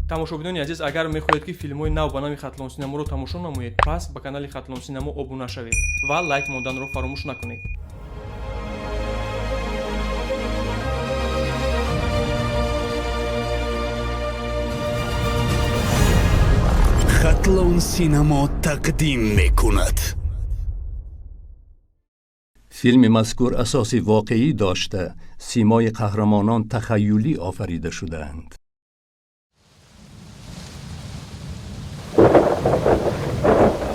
Тамошобинони азиз, агар мехоҳед, ки филмҳои нав ба нави Хатлон Синаморо тамошо намоед, пас ба канали Хатлон Синамо обуна шавед ва лайк монданро фаромӯш накунед. Хатлон Синамо тақдим мекунад. Филми мазкур асоси воқеӣ дошта, симои қаҳрамонон тахайюлӣ офарида шудаанд.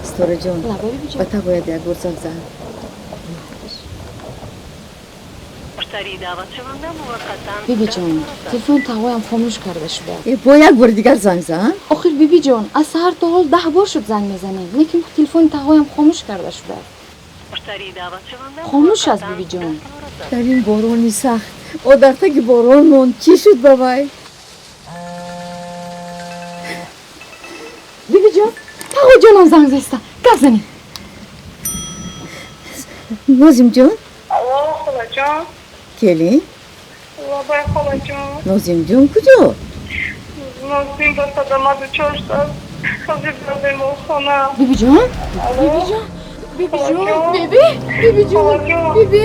Ситораҷон, ба та бояд як бор занг зад. Бибиҷон, телефони тағоям хомӯш карда шуда. Э, бо як бори дигар занг зан. Охир, бибиҷон, аз саҳар то ҳол 10 бор шуд занг мезанем, лекин телефони тағоям хомӯш карда шудааст. Хомӯш аст, бибиҷон. Дар ин борони сахт о дар таги борон монд. Чӣ шуд ба вай? Бибиҷон, тағоҷонам занг заста, гап занем. Нозимҷон. Алло, холаҷон. Келин. Лабай, холаҷон. Нозимҷон куҷо? Нозим ба садама дучор шудааст, ҳозир дар беморхона. Бибиҷон, бибиҷон, бибиҷон, биби, бибиҷон, биби.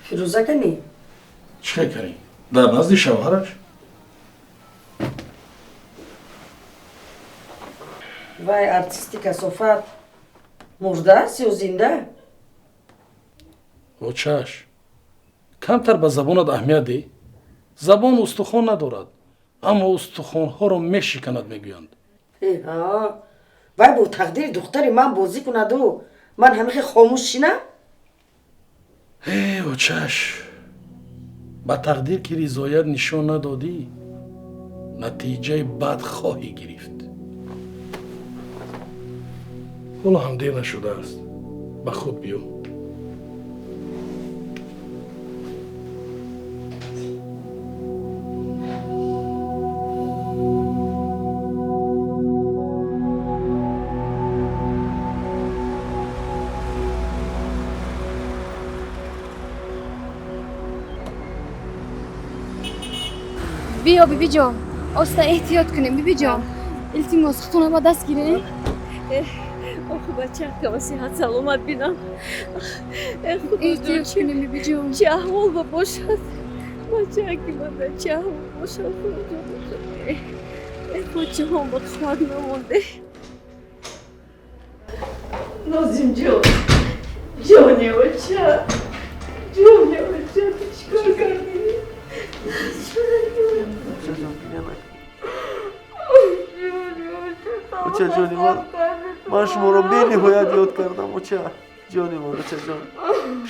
Фирӯза кани? Чӣ хел кани? Дар назди шавҳараш. Вай артисти касофат мурдааст ё зинда? Очаш, камтар ба забонат аҳамият деҳ. Забон устухон надорад, аммо устухонҳоро мешиканад, мегӯянд. Вай бо тақдири духтари ман бозӣ кунаду ман ҳамихе хомӯш шинам? Э, очаш, ба тақдир ки ризоят нишон надодӣ, натиҷаи бад хоҳӣ гирифт. Ҳоло ҳам дер нашудааст, ба худ биё. Биё, бибиҷон, оста эҳтиёт кунем. Бибиҷон, илтимос, худтона ба даст гирем. Охи, бачаакама сиҳат саломат бинам. Эҳтиёт кунем, бибиҷон. Чӣ аҳвол ба бошад бачааки ман, дар чӣ аҳвол бошад, худоҷон? Ҷаҳон ба қувват намонде. Нозимҷон, ҷони оча, ҷони оча, ту чӣ кор кардӣ? Очаҷони ман, ман шуморо бениҳоят ёд кардам, оча ҷони ман, очаҷон.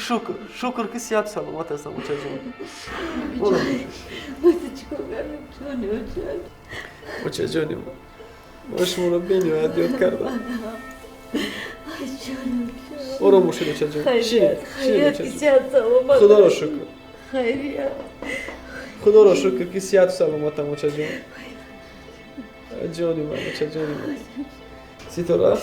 Шукр, шукр, ки сиҳату саломат ҳастам, очаҷон. Очаҷони ман, ман шуморо бениҳоят ёд кардам. Ором бошед, очаҷон. Шинед, шинед, очаҷон. Худоро шукр, худоро шукр, ки сиҳату саломатам, очаҷон. Ҷони ман, очаҷони ман. Ситора,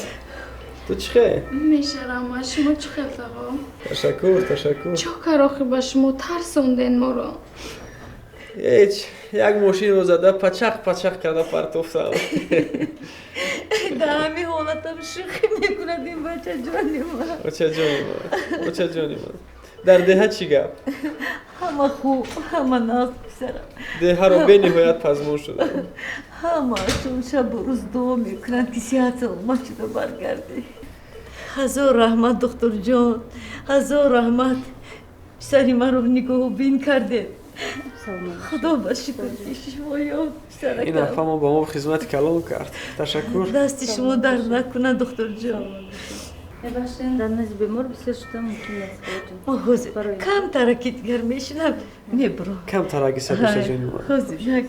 ту чӣ хел? Мешарам, аз шумо чӣ хел, тағо? Ташаккур, ташаккур. Чо кар охир ба шумо тарсонден моро? Ҳеҷ, як мошинро зада, пачақ пачақ карда партофтам. Дар ҳамин ҳолатам шӯхӣ мекунад ин бачаҷони ман. Очаҷони ман, очаҷони ман, дар деҳа чӣ гап? Ҳама хуб, ҳама нағз, писарам. Деҳаро бениҳоят пазмон шудам. Ҳамаашон шабу рӯз дуо мекунанд, ки сиҳат саломат шуда баргардӣ. Ҳазор раҳмат, духтурҷон, ҳазор раҳмат. Писари маро нигоҳубин кардед. Худо ба шукр, ки шумо ёфт писаракам. Ин апамо ба мо хизмати калон кард, ташаккур. Дасти шумо дард накунад, духтурҷон. Мебахшед, дар назди бемор бисёр шуда мумкин нест. Ҳозир камтараки дигар мешинам, мебурам. Камтараки, сабишаҷони ман. Ҳозир як.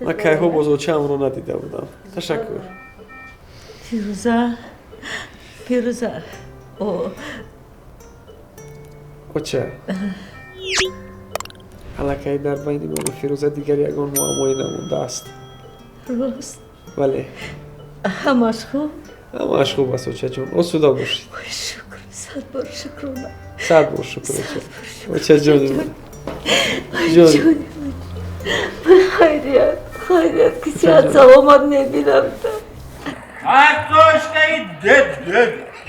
Ман кайҳо боз очаамро надида будам. Ташаккур. Фирӯза, Фирӯза, о. Оча, аллакай дар байни ману Фирӯза дигар ягон муаммое намондааст. Рост? Бале. Ҳамаш хуб? Ҳамааш хуб аст, очаҷон, осуда бошед. Ой, шукр, сад бор шукрона. Сад бор шукр, оча. Очаҷони ман, ҷони. Хайрият, хайрият, ки сиҳат саломат мебинам. Картошкаи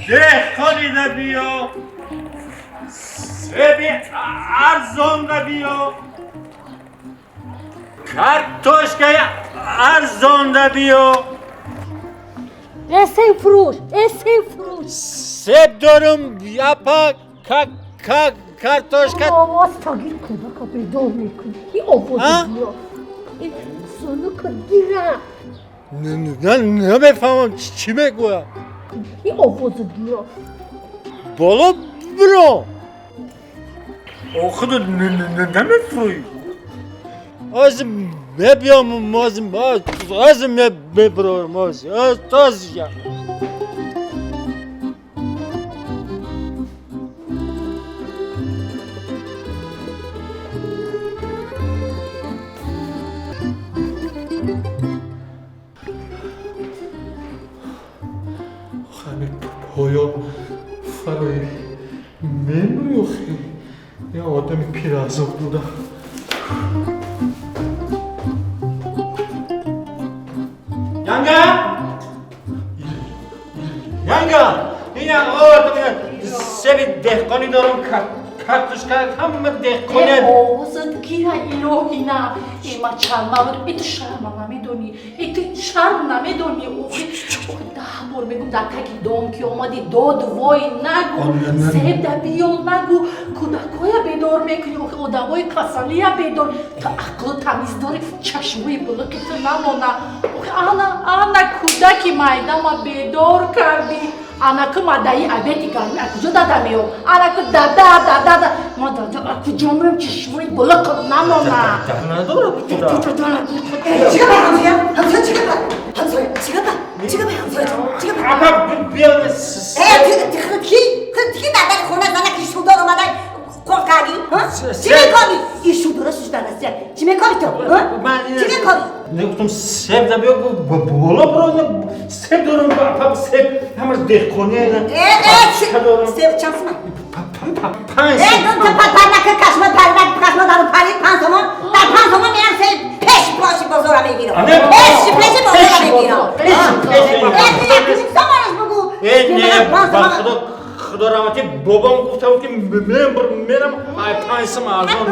деҳқонида биё, себи арзонда биё, картошкаи арзонда биё. Э, себ фурӯш, э, себ фурӯш! Себ дорум, япа, картошка. Овоз таги кӯдака бедор мекунӣ. Ин овози биё, ин сунука гира. Намефаҳмам, чӣ мегӯяд. Ин овози биё. Боло биро, охиро намефурӯӣ. Ҳозир мебиём, ҳозир мебурорам, ҳозир. Ҳамин поё фарои мемурӣ, охи? Я одами пиразоб буда. Янга! Янга! Ина овардам, ина себи деҳқонӣ дорам, Картошка ҳама деҳқоне. Овозат гира, илоҳи на. Ма чанд маврид, и ту шарма намедонӣ, и ту шарм намедонӣ. Охи, охи, 10 бор мегум, дар таги дом ки омадӣ, дод вой нагу, себ да биё нагу, кӯдакоя бедор мекунӣ, охи, одамои касалия бедор. Ту ақлу тамиз дорӣ, чашмои булуқи ту намона. Охи, ана, ана кӯдаки майдама бедор кардӣ. Анаку мадаи обеди гарми акуҷо дада меём? Анаку дада, дада, да. Ма дада акуҷо меём, чашмои булуқ намона. Надора. Чӣ гапа, ҳамсоя? Ҳамсоя, чӣ гапа? Ҳамсоя, чӣ гапа? Чӣ гапа, ҳамсоя? Чӣ гапа? Апа, биё. Э, ти худат ки? Худат ки дар дари хона занаки шудор омадай қор кардӣ? Чӣ мекорӣ? И шудора шуштан аст. Чӣ мекорӣ ту? Чӣ мекорӣ? Гуфтам себ да биё, боло биро, себ дорам, апа, себ ҳамаш деҳқоне. Э, э, себ чанд сомон? 5. Э, пар накар, кашма пар, кашма дару пари 5 сомон. Дар 5 сомон мерам себ пеш поши бозора мегирам. Пеш пеши бозора мегирам. Э, як сомонаш бугу. Э, не, ба худо, худо раҳмати бобом гуфта буд, ки мерам ай 5 сом арзон.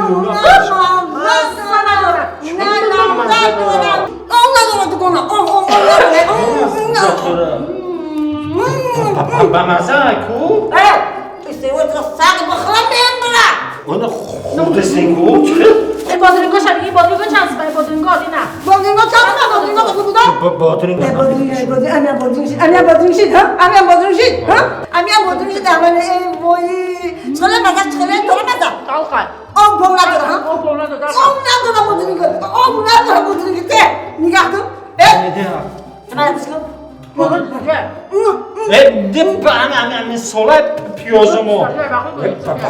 Ба маза ку? Худесен ку? Бодринго шаби, бодринго чанд сомон? Бодринго дина. Бодринго чанд сомон? Бодринго буда? Бодринго. Бодринго, амиам бодринг шид, амиам бодринг шид, ҳа? Амиам бодринг шид, ҳа? Амиам бодринг шид, аман эй вой. Чхеле маза, чхеле торе маза. Талхай. Об пов надора, ҳа? Об пов надора. Об надора бодринго. Об надора бодринго. Те, нигаҳ кун. Э? Мана гӯш кун. Э, деп ами сола пиёзумо.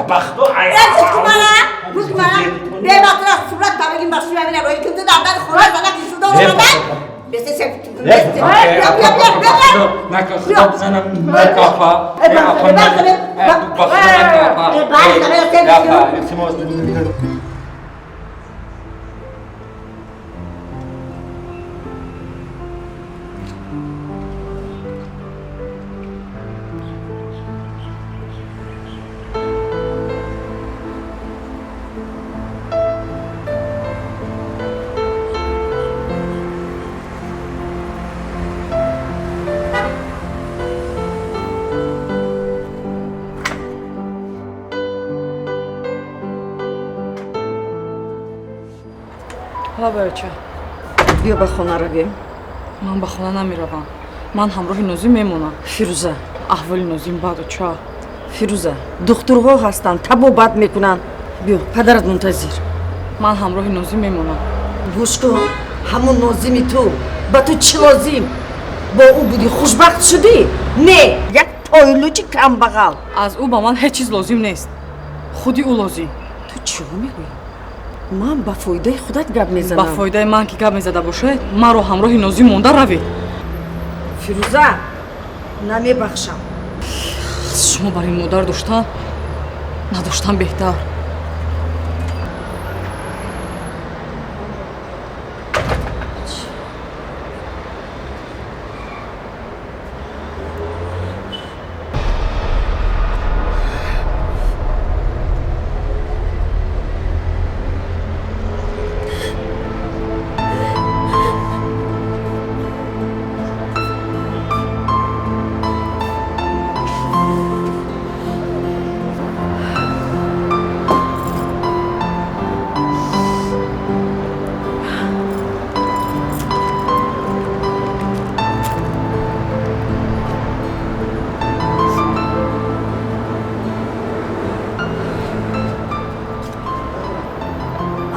Ба худо ай. Э, гӯш кун мана. Гӯш кун мана. Бебатра сурат табигин ба шуя мина рои кун дар дар хона занаки шудор омадай. Бесе се. Бесе. Бия, бия, бия, бия. Нака худо бизанам, накафа. Э, ба худо, ба худо накафа. Э, ба худо, илтимос. Лабаюча. Биё ба хона равем. Ман ба хона намеравам. Ман ҳамроҳи Нозим мемонам. Фирӯза. Аҳволи Нозим бад, оча. Фирӯза, духтурҳо ҳастанд, табобат мекунанд. Биё, падарат мунтазир. Ман ҳамроҳи Нозим мемонам. Гӯш кун, ҳамон Нозими ту ба ту чӣ лозим? Бо ӯ будӣ, хушбахт шудӣ? Не, як пойлучи камбағал. Аз ӯ ба ман ҳеҷ чиз лозим нест. Худи ӯ лозим. Ту чиҳо мегӯӣ? Ман ба фоидаи худат гап мезанам. Ба фоидаи ман ки гап мезада бошед, маро ҳамроҳи Нозим монда равед. Фирӯза, намебахшам. Шумо барои модар доштан надоштан беҳтар.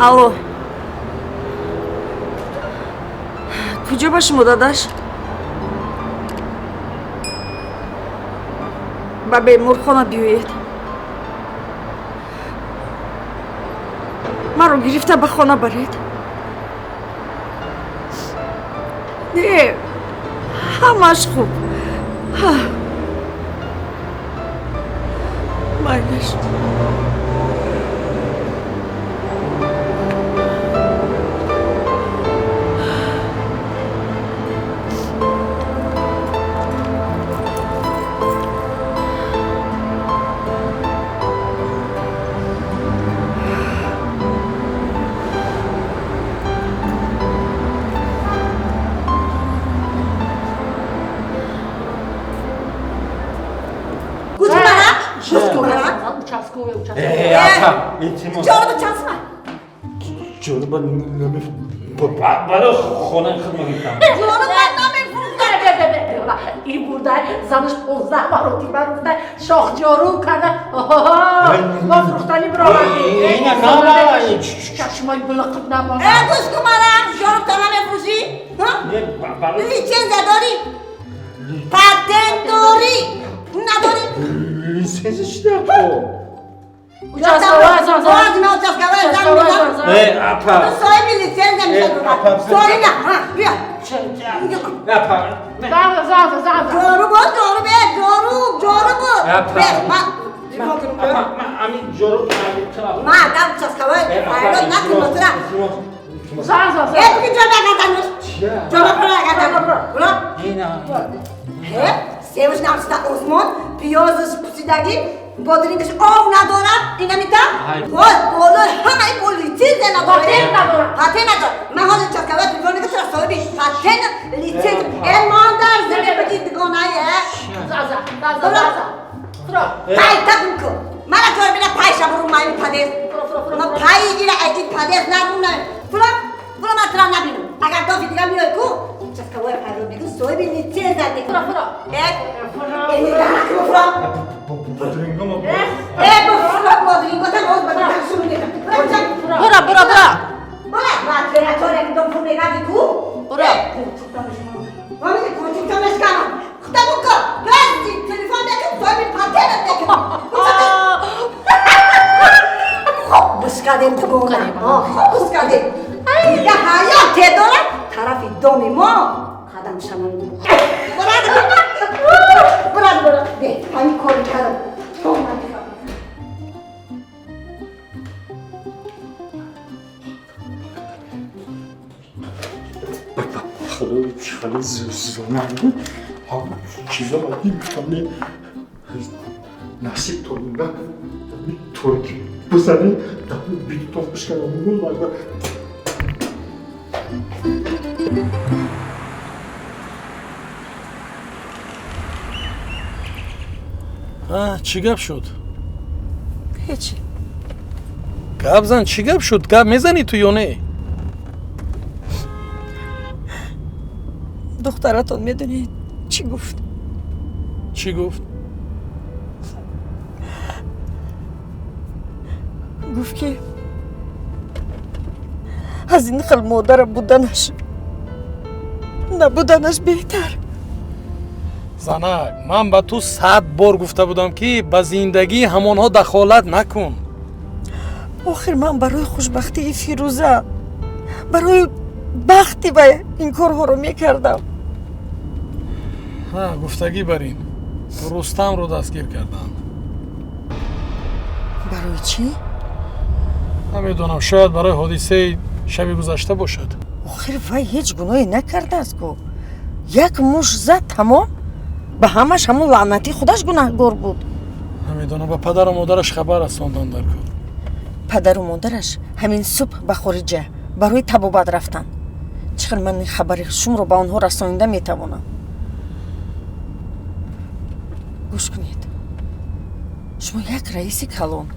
Алло. Куҷо ба шумо, дадаш? Ба беморхона биёед. Маро гирифта ба хона баред. Не, ҳамаш хуб. Майлаш. Участковый, участковый. Э, апа, илтимос. Ҷоруба чанд сумай? Ҷоруба барои хонаи худ мегирифтам. Ҷоруба намефурӯхтам. Ин бурда занаш 15 маротиба гуфта шохҷору карда. Мо фурӯхтани бировардем. Ина на. Чашмои булуқит намонад. Э, гӯш кун мара, ҷорубта намефурӯшӣ? Лицензия дорӣ? Патент дорӣ? Надорӣ? Лицензия чӣ дар кор? Соҳиби лицензия мешавад. Соҳиби бия. Ҷору буд, ҷору бе, ҷору, ҷору буд. Ма дар участковый файрод накун мотра. Э, буги ҷоба гадануш. Ҷоба пура гадануш. Бура. Э, севуш намста озмон, пиёзаш пусидагӣ, бодирингаш об надорад, инамита? Боз болои ҳамаи бо лицензия надорад. Патент надорад. Патент надорад. Ман ҳозир участковый телефон мекунам, тура соҳиби патент, лицензия. Э, мондар, зиме биги дугонаи, э. Заза, заза, заза. Пай тагун ку. Мара ҷой бина пайша бурун майи падез. Ма пайи гира аз ин падез нарун. Фура, фура ман тура набинам. Агар дофи дига миёй ку, участковый пайдо мекун, соҳиби лицензия мекун. Фура, фура. Э, э, фура. Э, фура, бодринго та боз ба шурӯъ мекунам. Бура, бура, бура. Бура, ма тренатор як дом фур мегади ку? Бура. Мамизи кучукта мешканам. Худамон ку, баз телефон мекун, соҳиби патент мекун. Хоб бушкадем дугона. Хоб бушкадем. Дига ҳаёт те дорад, тарафи доми мо қадам шамон. Бурад, бурад, бурад. Бе, ҳамин кори кардам. Худо хеле зӯнам. Чиза ба ин насиб торунда торики бизанӣ битон бишканам. Чӣ гап шуд? Ҳеч. Гап зан, чӣ гап шуд? Гап мезанӣ ту ё не? Духтаратон медонед чӣ гуфт? Чӣ гуфт? Гуфт ки аз ин хел модара буданаш набуданаш беҳтар. Занак, ман ба ту 100 бор гуфта будам ки ба зиндагии ҳамонҳо дахолат накун. Охир ман барои хушбахтии Фирӯза, барои бахти вай ин корҳоро мекардам. Гуфтагӣ бар ин, Рустамро дастгир карданд. Барои чӣ? Намедонам, шояд барои ҳодисаи шаби гузашта бошад. Охир вай ҳеҷ гуноҳе накардааст ку. Як муш зад, тамом. Ба ҳамаш ҳамон лаънатӣ худаш гунаҳгор буд. Намедонам, ба падару модараш хабар расонданд дар кор. Падару модараш ҳамин субҳ ба хориҷа барои табобат рафтанд. Чӣ хел ман ин хабари шумро ба онҳо расонида метавонам? Гӯш кунед, шумо як раиси калон,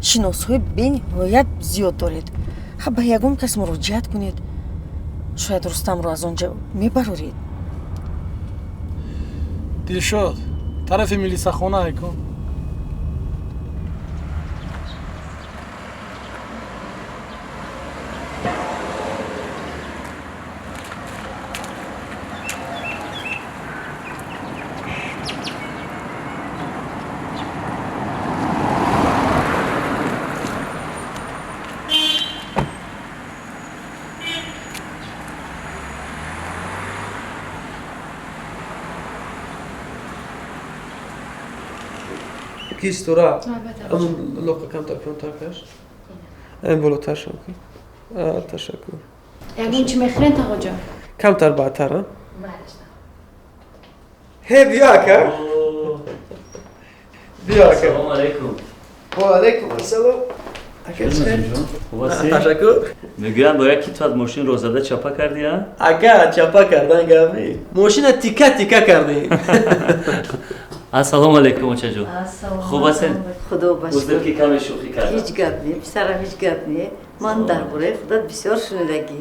шиносҳои бениҳоят зиёд доред. Ха ба ягон кас муроҷиат кунед, шояд Рустамро аз он ҷо мебароред. Дилшод, тарафи милисахона айкун. Кистора. Амон лоқа камтар пёнтар каш. Ам болотар шав. Ташаккур. Ягон чӣ мехӯрен, тағоҷон? Камтар баъдтар, а? Ҳе, биё ака. Биё ака. Ассалому алайкум. Ва алайкум ассалом. Ака чӣ? Ташаккур. Мегӯянд бо як китфат мошинро зада чапа кардӣ, а? Ака, чапа кардан гап не. Мошина тика тика кардем. Ассалому алайкум, очаҷон. Хуб ҳастед? Худо ба Узр, ки каме шӯхӣ кардам. Ҳеҷ гап не, писарам, ҳеҷ гап не. Ман дар бораи худат бисёр шунидагӣ.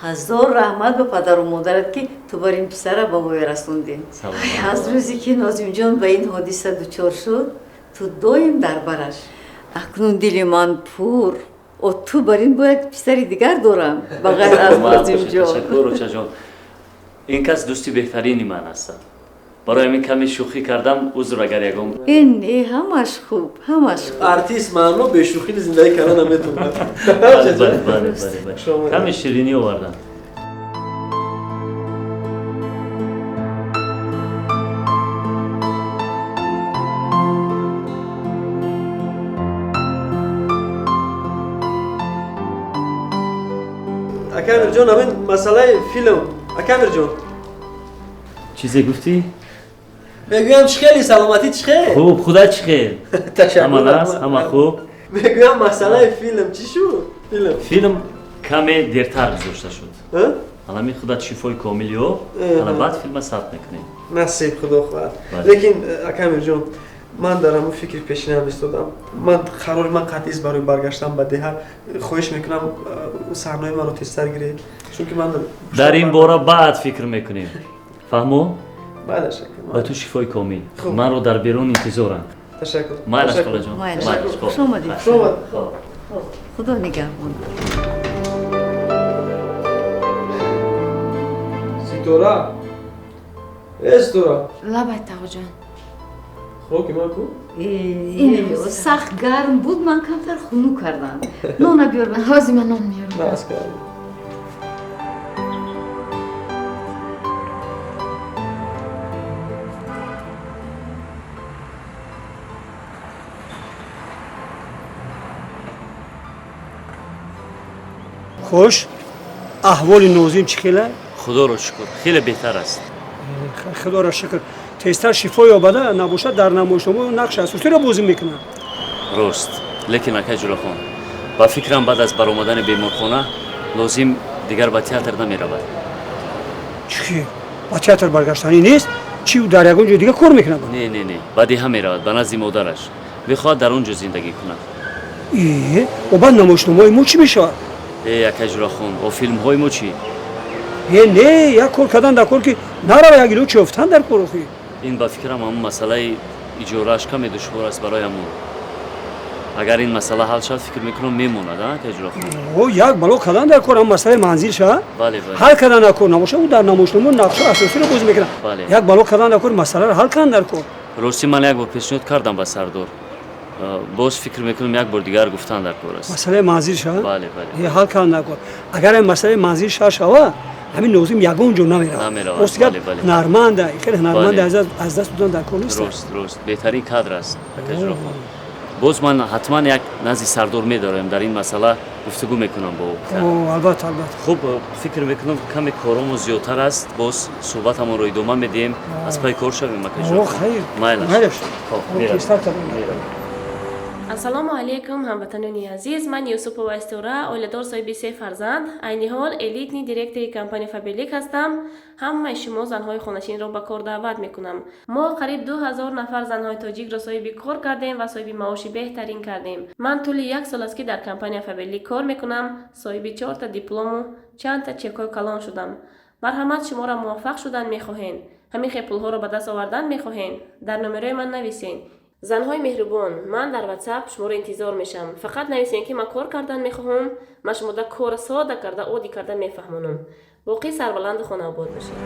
Ҳазор раҳмат ба падару модарат, ки ту бар ин писара ба воя расондӣ. Аз рӯзе ки Нозимҷон ба ин ҳодиса дучор шуд, ту доим дар бараш. Акнун дили ман пур. О, ту бар ин бо як писари дигар дорам, ба ғайр аз Нозимҷон. Ташаккур, очаҷон. Ин кас дӯсти беҳтарини ман ҳастанд. Барои ҳамин каме шӯхӣ кардам, узр агар ягон. Ин не, ҳамаш хуб, ҳамаш хуб. Артист маъно бешӯхӣ зиндагӣ карда наметавонад. Бале, бале, бале. Каме ширинӣ овардам. Ака Амирҷон, ҳамин масъалаи филм, ака Амирҷон. Чизе гуфтӣ? Мегӯям, чӣ хели, саломатӣ чӣ хел? Хуб, худа чӣ хел? Ташаккур. Ҳама нас, ҳама хуб. Мегӯям, масъалаи филм чӣ шуд? Филм. Филм каме дертар гузошта шуд. Алами худат шифои комил ёб, ана баъд филма сабт мекунем. Насиб, худо хоҳад. Лекин, ака Амирҷон, ман дар ҳамон фикри пешинам истодам. Ман қарори ман қатъист барои баргаштан ба деҳа. Хоҳиш мекунам, саҳнаи маро тезтар гиред, чунки ман дар ин бора баъд фикр мекунем. Фаҳмо? Бале, шакр. Ба ту шифои комил. Маро дар берун интизоранд. Ташаккур. Майлаш, холаҷон. Хуш омадед. Худо нигаҳбон. Ситора, э Ситора. Лабай, тағоҷон. Хӯроки ман ку? Сахт гарм буд, ман камтар хунук кардам. Нона биёр. Ҳозир ман нон меёрам. Бас кардам. Хуш, аҳволи Нозим чӣ хела? Худоро шукр, хеле беҳтар аст. Худоро шукр, тезтар шифо ёбада, набошад дар намоишнома нақши асосиро бозӣ мекунад. Рост, лекин акай Ҷулохон, ба фикрам, баъд аз баромадани беморхона Нозим дигар ба театр намеравад. Чӣ, ба театр баргаштанӣ нест? Чӣ, дар ягон ҷои дигар кор мекунад? Не, не, не, ба деҳа меравад, ба назди модараш. Мехоҳад дар он ҷо зиндагӣ кунад. Э, о, баъд намоишномаи мо чӣ мешавад? Э, акай Ҷулохон, о филмҳои мо чӣ? Е, не, як кор кардан дар кор, ки нарава, як ило чёфтан дар кор охи. Ин ба фикрам ҳамон масъалаи иҷорааш каме душвор аст барои ҳамон. Агар ин масъала ҳал шавад, фикр мекунам, мемонад, акай Ҷулохон. О, як бало кардан дар кор, ҳам масъалаи манзил шава. Бале, бале. Ҳал кардан дар кор, набошад ӯ дар намоишнома нақши асосиро бозӣ мекунад. Бале. Як бало кардан дар кор, масъаларо ҳал кардан дар кор. Ростӣ, ман як бор пешниҳод кардам ба сардор, боз фикр мекунам, як бор дигар гуфтан дар кор аст. Масъалаи манзил шава. Бале, бале. Ҳал кардан дар кор. Агар ин масъалаи манзил шава, ҳамин Нозим ягон ҷо намеравад. Намеравад. Рости гап, ҳунарманда, хеле ҳунарманда аз даст додан дар кор нест. Рост, рост, беҳтарин кадр аст, акай Ҷулохон. Боз ман ҳатман як назди сардор медорам, дар ин масъала гуфтугӯ мекунам бо ӯ. Албатта, албатта. Хуб, фикр мекунам, каме коромо зиёдтар аст, боз суҳбатамонро идома медиҳем. Аз пайи кор шавем, акай Ҷулохон. Хайр. Майлаш. Хоб, меравем. Ассалому алайкум, ҳамватанони азиз. Ман Юсупова Истора, оиладор, соҳиби се фарзанд, айни ҳол элитный директори компания Фаберлик ҳастам. Ҳамаи шумо занҳои хонашинро ба кор даъват мекунам. Мо қариб 2000 нафар занҳои тоҷикро соҳиби кор кардем ва соҳиби маоши беҳтарин кардем. Ман тӯли як сол аст, ки дар компания Фаберлик кор мекунам, соҳиби чорта диплому чандта чекҳои калон шудам. Марҳамат, шуморо муваффақ шудан мехоҳем, ҳамин хел пулҳоро ба даст овардан мехоҳем, дар номерои ман нависен. Занҳои меҳрубон, ман дар Ватсап шуморо интизор мешавам. Фақат нависем, ки ман кор кардан мехоҳам. Ман шумода кора сода карда, оддӣ карда мефаҳмонам. Боқӣ сарбаланду хонаобод бошед.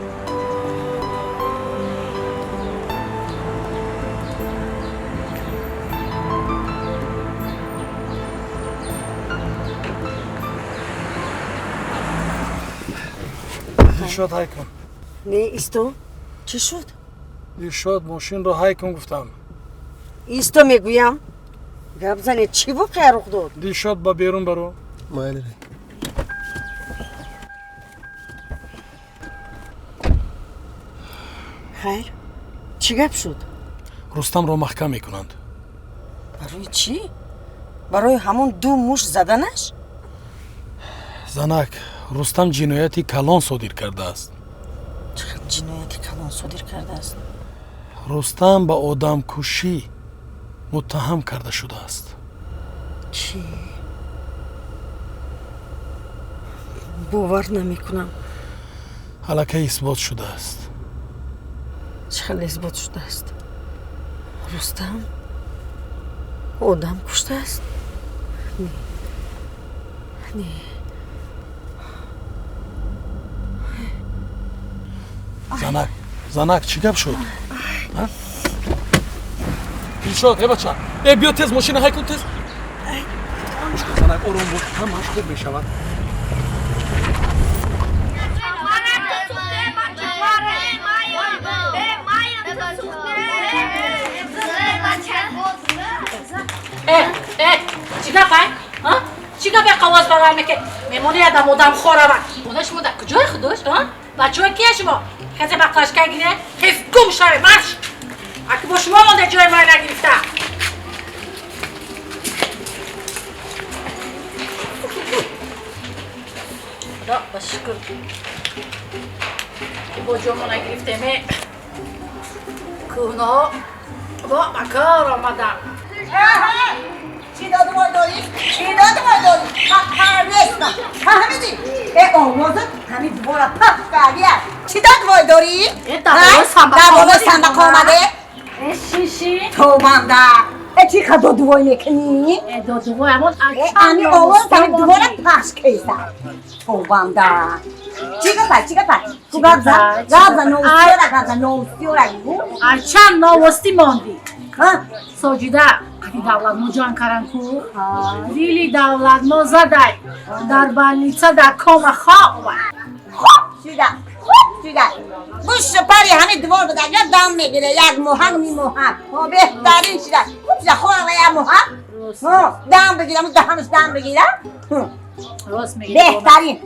Дилшод, ҳай кун. Не, исто, чӣ шуд? Дилшод, мошинро ҳай кун, гуфтам. Исто мегӯям, гап занед, чӣ воқеа рух дод? Дилшод, ба берун баро. Майли. Хайр, чӣ гап шуд? Рустамро маҳкам мекунанд. Барои чӣ? Барои ҳамон ду мушт заданаш? Занак, Рустам ҷинояти калон содир кардааст. Чӣ хел ҷинояти калон содир кардааст? Рустам ба одамкушӣ муттаҳам карда шудааст. Чӣ? Бовар намекунам. Аллакай исбот шудааст. Чӣ хеле исбот шудааст? Рустам одам куштааст? Не, не. Занак, занак, чӣ гап шуд? Дилшод, э бача, э биё тез мошина ҳай кун тез. Занак, ором бош, ҳамааш хуб мешавад. Чӣ гапай? Чӣ гапай қавоз бароям меке? Мемони адам одамхор ава. Хона шумо дар куҷои худош? Бачаҳои кия шумо? Касе ба қашка гире? Хеф гум шаве, марш! Аки бо шумо монда ҷои май нагирифта. Худо ба шукр. Ки бо ҷомо нагирифтеме. Кӯҳнаҳо бо ба кор омаданд. Чӣ додум ой дорӣ? Чӣ додум ой дорӣ? Ҳар нестам. Фаҳмидӣ? Э овозат ҳамин дубора пахш кардия. Чӣ додум ой дорӣ? Дар болои сандақ омаде? Э шиши. Тобанда. Э чӣ қа додувой мекунӣ? Э додувой амон ами овоз ҳамин дубора пахш кеса. Тобанда. Чӣ гапа? Чӣ гапа? Ту гап зан. Гап зан, новостиёра гап зан, новостиёра гу. Ай чанд новостӣ мондӣ? Соҷида қади давлатмо ҷанг каран ку, дили давлатмо задай, дар больница дар кома хоб хоб шуда, хоб шуда. Гӯшу пари ҳамин двор буда, як дам мегире, як моҳак, ним моҳак. Беҳтарин шуда. Хуб шуда, хобава як моҳак. Дам бигирам, даҳанаш дам бигира. Рост мегӣ. Беҳтарин.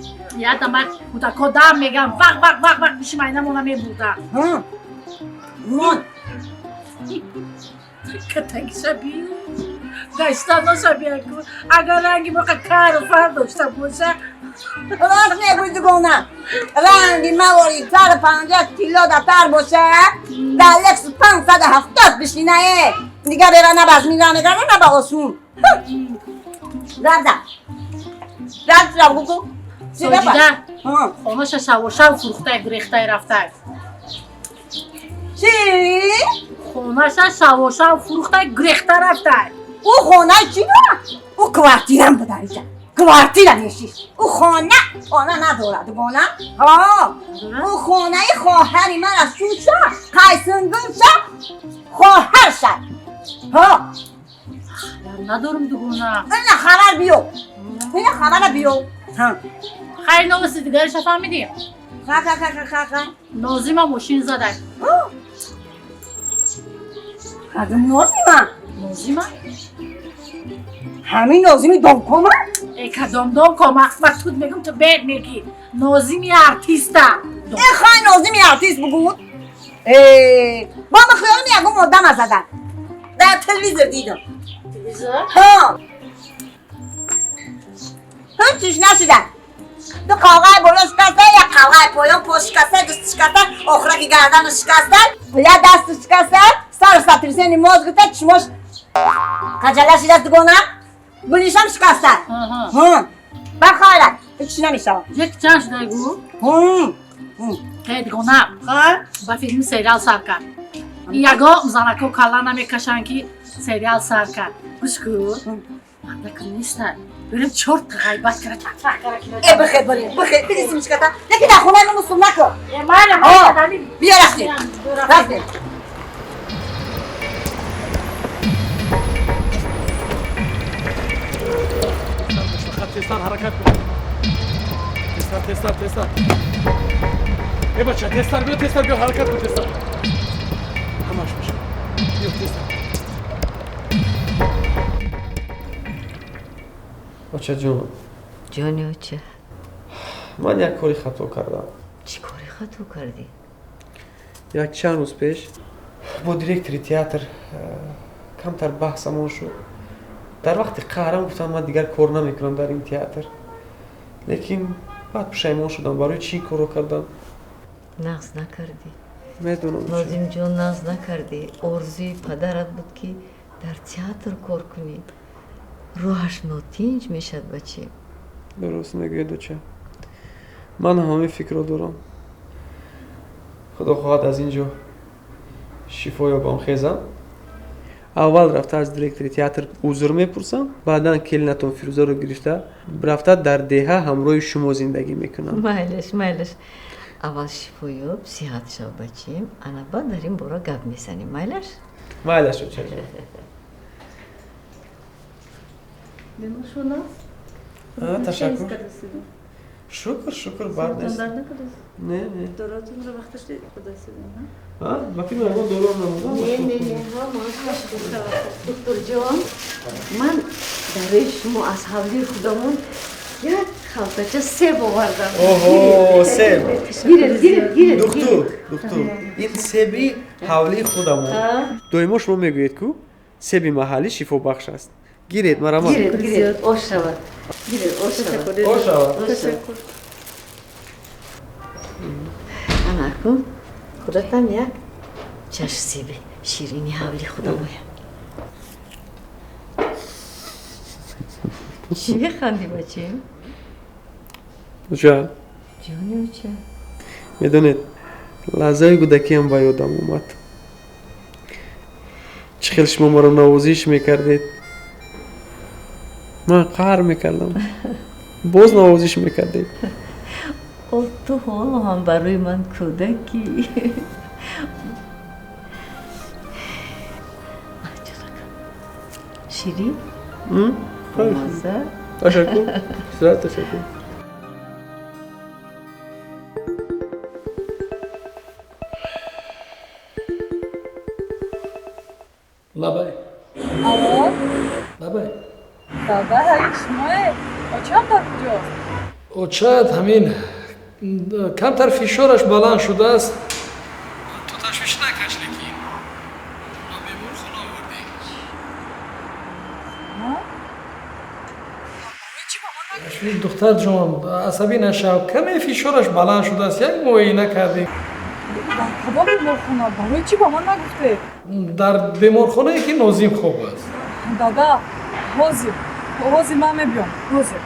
Ядама кӯдако дам мегам, вақ вақ вақ вақ гӯши майнамона мебурда. Мон. Катаги шаби гашта ношаби, агар ранги моқа кару фар дошта боша. Рост мегӯй, дугона. Ранги мавори сару панҷа тилло дафтар боша, дар Лексус 570 бишинае. Дигар бера на ба змира мегарда, на ба осмон. Равза. Равза гугу. Соҷида хонаша шавошав фурӯхтай, гурехтай рафтай. Чӣ? Хонаша шавошав фурӯхтай, гурехта рафтай. Ӯ хонаи чӣ дорад? Ӯ квартирам буда иҷа. Квартира нешист. Ӯ хона, хона надорад, дугона. Ҳа. Ӯ хонаи хоҳари ман аст. Чунша, қайсингулша, хоҳарша. Ҳа. Надорам, дугона. Ина хабар биё. Ина хабара биё. Ҳа. Хайр, новости дигариша фаҳмидӣ? Ха ха ха ха ха ха. Нозима мошин задай. Кадом Нозима? Нозима? Ҳамин Нозими домкома? Э кадом домкома? Ма тут мегум, ту бед мегӣ. Нозими артиста. Э хай Нозими артист бугуд. Э бо ма хаёлам ягон одама задан. Дар телевизор дидам. Телевизор? Ҳа. Ҳеҷ нашуда. Ду қавғаи боло шикаста, як қавғаи поён, по шикаста, даст шикаста, охираки гардану шикаста, як дасту шикаста, сару сотрясение мозга та, чишмош қаҷала шидаст, дугона, гулишам шикаста. Ба хайрат, ҳеҷ намешавад. Як чанд шудай гу? Э дугона, ба филми сериал сар кард. Ягон занако калла намекашанд ки сериал сар кард. Гӯш кун, мардаку нестад. Берем чорт ғайбат кара, так кара. Э бихе барем, бихе, бидисим чиката. Лекин дар хонаи мо мусум накун. Э майла, майла. Биё рафтем. Рафтем. Фақат тезтар ҳаракат кун. Тезтар, тезтар, тезтар. Э бача, тезтар биё, тезтар биё, ҳаракат кун тезтар. Ҳамаш мешавад. Биё тезтар. Очаҷон. Ҷони оча. Ман як кори хато кардам. Чӣ кори хато кардӣ? Як чанд рӯз пеш бо директори театр камтар баҳсамон шуд. Дар вақти қаҳрам гуфтам, ман дигар кор намекунам дар ин театр. Лекин баъд пушаймон шудам, барои чӣ ин корро кардам? Нағз накардӣ. Медонам. Нозимҷон, наз накардӣ. Орзуи падарат буд, ки дар театр кор кунӣ. Рӯҳаш нотинҷ мешавад, бачем. Дуруст мегӯед, оча. Ман ҳам ҳамин фикрро дорам. Худо хоҳад, аз ин ҷо шифо ёбам, хезам. Аввал рафта аз директори театр узр мепурсам, баъдан келинатон Фирӯзаро гирифта рафта дар деҳа ҳамроҳи шумо зиндагӣ мекунам. Майлаш, майлаш. Аввал шифо ёб, сиҳат шав, бачем. Ана баъд дар ин бора гап мезанем, майлаш? Майлаш, очаҷон. Бемор аст? Ташаккур. Шукр, шукр, бад нест. Не, не. Доротонро вақташ худасидем, ба фикр ягон дором намудам. Не, не, не, духтурҷон, ман барои шумо аз ҳавлии худамон як халтача себ овардам. Оҳо, себ. Гиред, гиред, гиред. Духтур, духтур, ин себи ҳавлии худамон. Доимо шумо мегӯед, ку себи маҳаллӣ шифобахш аст. Гиред, марамат. Гиред, гиред, ош шавад. Гиред, ош шавад. Ош шавад. Ана акун худатам як чаш себи ширини ҳавли худамоя. Чӣ механдӣ, бачем? Оча. Ҷони оча. Медонед, лаҳзаи кӯдакиам ба ёдам омад. Чӣ хел шумо маро навозиш мекардед. Ман қаҳр мекардам. Боз навозиш мекардед. О, ту ҳоло ҳам барои ман кӯдакӣ. Ширин? Бомазза? Ташаккур. Зиёд ташаккур. Лабай. Алло? Лабай. Дада, ҳамин шумое? Очам дар куҷост? Очат ҳамин камтар фишораш баланд шудааст. Ту ташвиш накаш, лекин ба беморхона овардем. Духтарҷон, асабӣ нашав, каме фишораш баланд шудааст, як муоина кардем. Дар кадом беморхона? Барои чӣ ба ман нагуфтед? Дар беморхонае ки Нозим хоб аст. Дада, ҳозир, ҳозир ман мебиём, ҳозир.